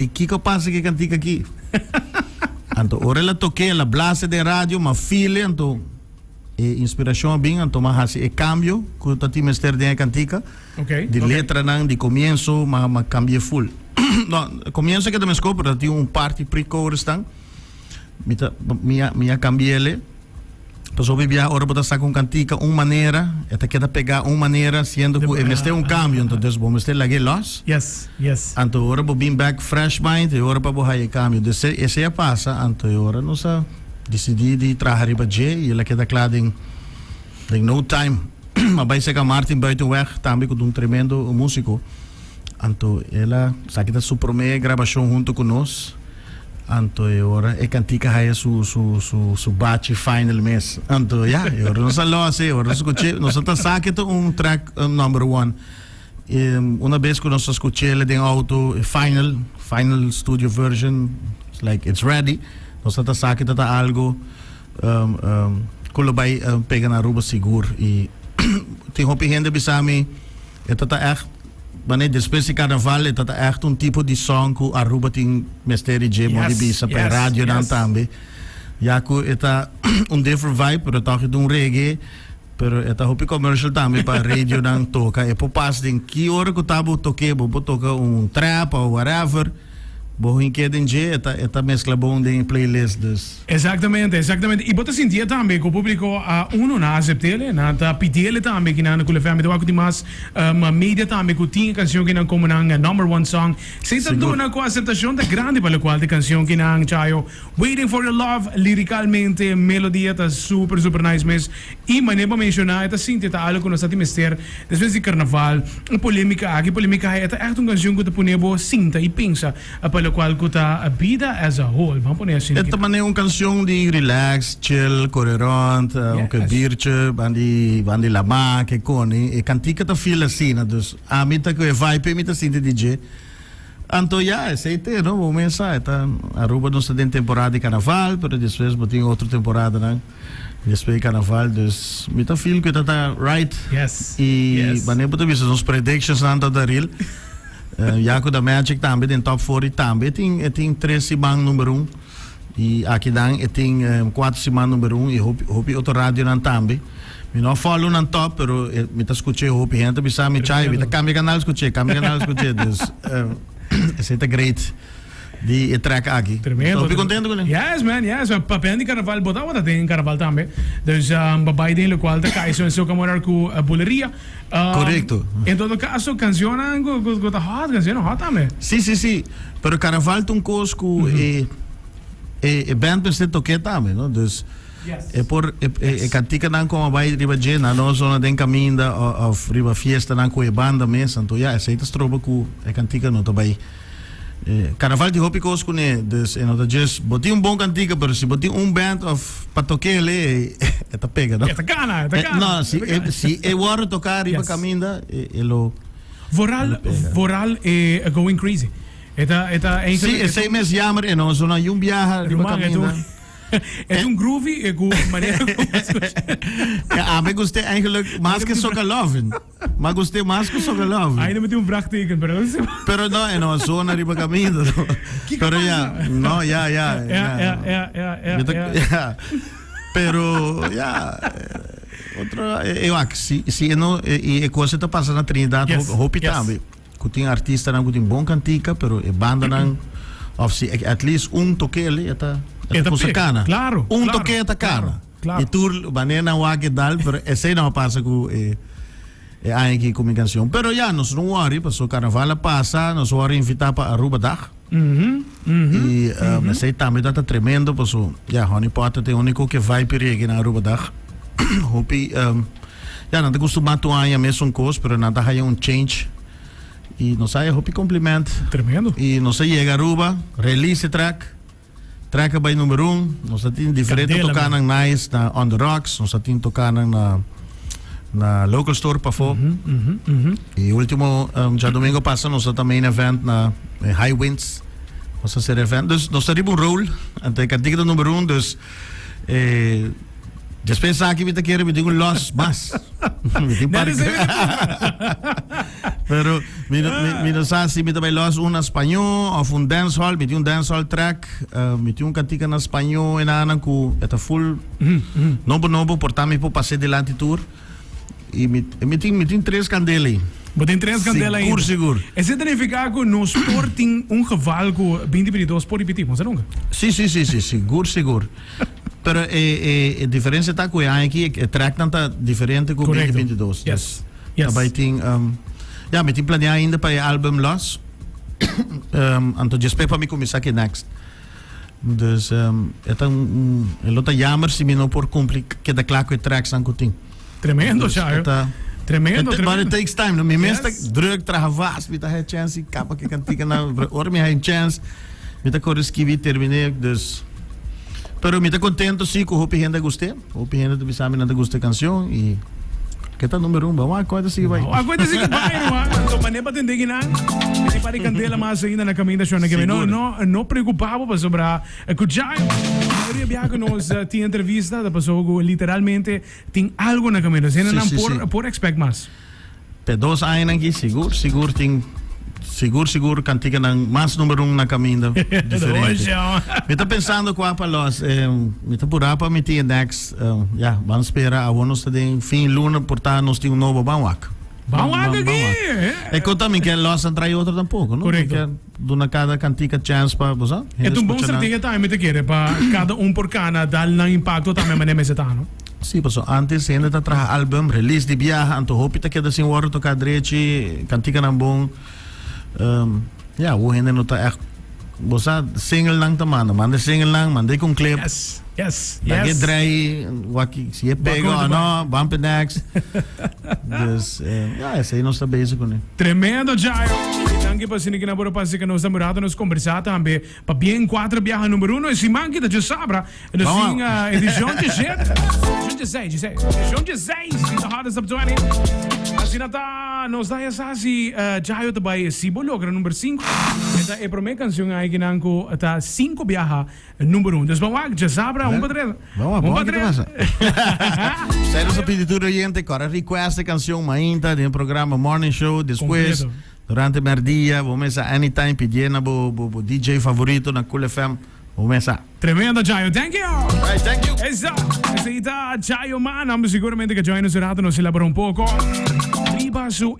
I kiko pasa ku e kantika aki? Anto ora el a tok'é, el a blase den radio, m'a fil'e, anto e inspirashon a bin, anto m'a hasi e kambio ku ta tin mester den e kantika. Di letranan, di komienso, m'a m'a kambi'é ful. No, komienso a keda meskos, pero ta tin un parti pre-chorus tan, mi ta mi a mi a kambi'é. Pasobra hopi biaha ora bo ta saka un kantika un manera, e ta keda pegá un manera siendo ku e mester un kambio, anto dus bo mester lag'é lòs. Yes, yes. Anto ora bo bin bèk fresh mind e ora pa bo haya e kambio. Dus esei a pasa, anto e ora nos a disidí di traha riba dje i el a keda kla den den no time. A bai seka Martin Buitenweg tambe ku ta un tremendo músiko. Anto el a esaki ta su promé grabashon hunto ku nos. Anto e ora e kantika haya su su su su bachi final mes. Anto ya, e ora nos a los e ora nos skuch'é, nos a ta sa ke ta un track number one. E una bes ku nos a skuch'el den auto e final, final studio version, it's like it's ready, nos a ta sa ke ta ta algo ku lo bai pega na Aruba sigur. I tin hopi hende a bisa mi e ta ta ègt. Wanneer despues di carnaval e ta ta echt un tipo di song cu Aruba tin mester di dje modo di bisa pa e radionan tambe. Ya cu e ta un different vibe pero toch e ta un reggae pero e ta hopi commercial tambe pa radionan toca. E por pas den ki ora cu ta bo toke bo por toca un trap of whatever bo hinke den dje e ta e ta mezcla bon den e playlist dus. Exactamente, exactamente. Y bo ta sintié tambe cu publico a uno na aceptele, nan ta pidiele tambe ki nan cu le fami ta wak cu tin mas media tambe cu tin e cancion ki nan como nan number one song. Esey ta duna cu aceptacion ta grandi pa locual ta e cancion ki nan Chayo Waiting for your love liricalmente, melodia ta super super nice mes. Y manera bo a menciona e ta sinti e ta algo cu nos ta tin mester despues di carnaval, e polemica aki, polemica ahi, e ta echt un cancion cu ta pone bo sinta y pensa. Pa locual cu ta bida as a whole, ban pone asina. E ta manera un cancion di relax, chill, core rond, un ke biertje, ban di ban di lama, ke coni. E cantica ta feel asina, dus ami ta cu e vibe mi ta sinti di dje. Anto ya, esey te, no? Bo mes sa, e ta Aruba nos ta den temporada di carnaval, pero despues bo tin otro temporadanan despues di carnaval, dus mi ta feel cu e ta ta right. Yes, Y yes. wanneer bo ta bisa nos predictionsnan ta ta real. Ya cu The Magic tambe den top 40 tambe e tin e tin tres siman number un y aki dan e tin cuatro siman number un y hopi hopi otro radionan tambe. Mi no a follow nan top pero mi ta scuche hopi hende ta bisa mi Chai mi ta cambia canal scuche cambia canal scuche dus esey ta great di e track aki. Tremendo. Hopi contento cu ne. Yes man, yes man. Papia di carnaval bo tabata den carnaval tambe. Dus bo bay den locual ta cay so en soca morar cu buleria. Correcto. En todo caso, cancionnan cu, cu, cu ta hot, cancionnan hot tambe. Sí, sí, sí. Pero carnaval ta un cos cu e, e, e band mester toke tambe, no? Dus e por e, e, e canticanan cu a bay riba dje, nan no zona den caminda o, of riba fiestanan cu e banda mes. Anto ya, esey ta stroba cu e cantica no ta bay. Carnaval tin hopi cos cune, dus e no ta just bo tin un bon cantica, pero si bo tin un band of pa tokele e ta pega no. E ta cana, e ta cana. No, si e si e wordo toca riba caminda e lo Vooral, vooral e Going Crazy. E ta e ta Si, esey mes jammer e no zona yun biaha riba caminda. E ta un groovy e cu manera cu bo scucha. Ami gusta eigenlijk mas ke Soca Lovin. Ma gust'é mas ku Soca Love. Ainda mi tin un vraagteken, pero no sé. Pero no, e no a zona riba caminda. No. Kiko Pero ya, pasa? no, ya, ya. Ja, ja, ja, ja, ja, Mi ta- ja. ja. Pero ya, eh, otro, eh, eh, wak, si, si e no, eh, y e cosa ta pasa na Trinidad, Yes, hopi yes. tambe. Ku tin artistanan ku tin bon kantika, pero e bandanan, of si at least un tokele, e ta, e E ta ta kusa pega, kana. claro, Un claro, toke e ta kana. claro. Claro. Y tur wanneer nan wak e dal, pero esey no a pasa cu e e aña aki cu mi cancion. Pero ya, nos no worry, paso carnaval a pasa, nos wor invita pa Aruba Dag. Y esey tambe ta ta tremendo, paso ya, Honey Pot ta e unico ke vibe reggae na Aruba Dag. Hopi, ya, nan ta costuma tur aña mesun cos, pero nan ta haya un change. Y nos haya hopi compliment. Tremendo. Y nos a yega Aruba, release e track. Track a bai number un. Nos a tin diferente Candela, tocanan nice na On The Rocks. Nos a tin tocanan na na local store pafó. Y ultimo djadomingo pasa nos a ta main event na High Winds. Nos a hacer event. Dus nos ta riba un roll. Anto e cantica ta number un. Dus eh. Despues aki mi ta kere mi tin un los mas. Mi tin par. Pero mi no, mi, mi no sa si mi ta bai los un na spañó of un dancehall. Mi tin un dancehall track. Uh, mi tin un kantika na spañó en anan ku e ta full nobo nobo por ta mi por pas'é dilanti tur. I mi, mi tin, mi tin tres kandela ei. Bo tin tres kandela Sigur, ainda. sigur. Esei ta nifiká ku nos por tin un geval ku 2022 por ripití, bo sa nunka. Sí, sí, sí, sí, sigur, sigur. Pero e, e, e diferencia ta ku e aña aki e tracknan ta diferente ku Correcto. 2022. Yes. Dus Yes. ta bai tin, um, ya, mi tin planea ainda pa e album los. um, anto despues pa mi kuminsá ku e next. Dus um, e ta un, un, e lo ta jammer si mi no por kumpli keda kla ku e tracksnan ku tin. Tremendo, Dus Chayo. e ta, Tremendo, it, but tremendo. it takes time. No? Mi mes ta Yes. druk, traha vast, mi ta haya chance i kapa ke kantika na. Ora mi haya un chance, mi ta kore skibi, terminé. Dus, pero mi ta contento sí ku hopi hende a gust'é. Hopi hende ta bisa mi nan ta gusta e kanshon i ke ta number un. Ban wak kua ta sigui bai. Wak kua ta sigui bai ruman. Anto manera pa tende kinan mi tin par di kandela mas ainda na kaminda shon. Sigur. No, no, no preokupa bo pasobra ku Jairo mayoria biaha ku nos tin entrevista ta pasobra ku literalmente tin algo na kaminda. Asina nan por por expect mas. P'e dos añanan aki sigur sigur tin sigur sigur kantikanan mas number un na kaminda diferente. Mi ta pensando kua pa los mi ta purá pa mi tin e next ya ban spera awor nos ta den fin luna por ta nos tin un nobo ban wak. Ban wak aki! E kon ta mi ke los a trae otro tampoco no? Korekto. Mi ke duna kada kantika chance pa bo sa E hende ta un bon skucha nan. strategia tambe mi ta kere pa kada un por kana dal nan impakto tambe manera mester ta no. Sí, paso antes hende ta traha album, release di biaha, anto hopi ta keda sin wòrdu toká drechi, kantikanan bon. Um, ya, awor hende no ta ègt, bo sa, singlenan ta manda, manda e singlenan, manda e ku un clip. Yes, yes, Laga e yes. drei, wak si e pega Wak o no, ban p'e next. Dus, eh, ya, esei nos ta bezig kuné. Tremendo, Jairo. Danki pa asina ki nan por a pasa ku nos ta murado nos kombersá tambe. Pabien cuatro biaha number uno e siman ki ta djasabra e nos tin edicion djeshete edicion djeseis djeseis edicion djeseis di The Hottest Top 20 asina ta nos da ya sa si Jayo ta bai si bo logra number cinco e ta e prome cancion aikinan cu ta cinco biaha number uno dus ban wak djasabra un pa tres un pa tres Esei nos a pidi tur oyente kora request e cancion mainta den programa Morning Show despues Durante merdia bo mesa anytime pidié na bo bo DJ favorito na Cool FM bo mesa. Tremendo Jayo, thank you! Alright, thank you! Esa, esei ta Jayo Manam, seguramente ke join nos un rato nos elabora un poko riba su.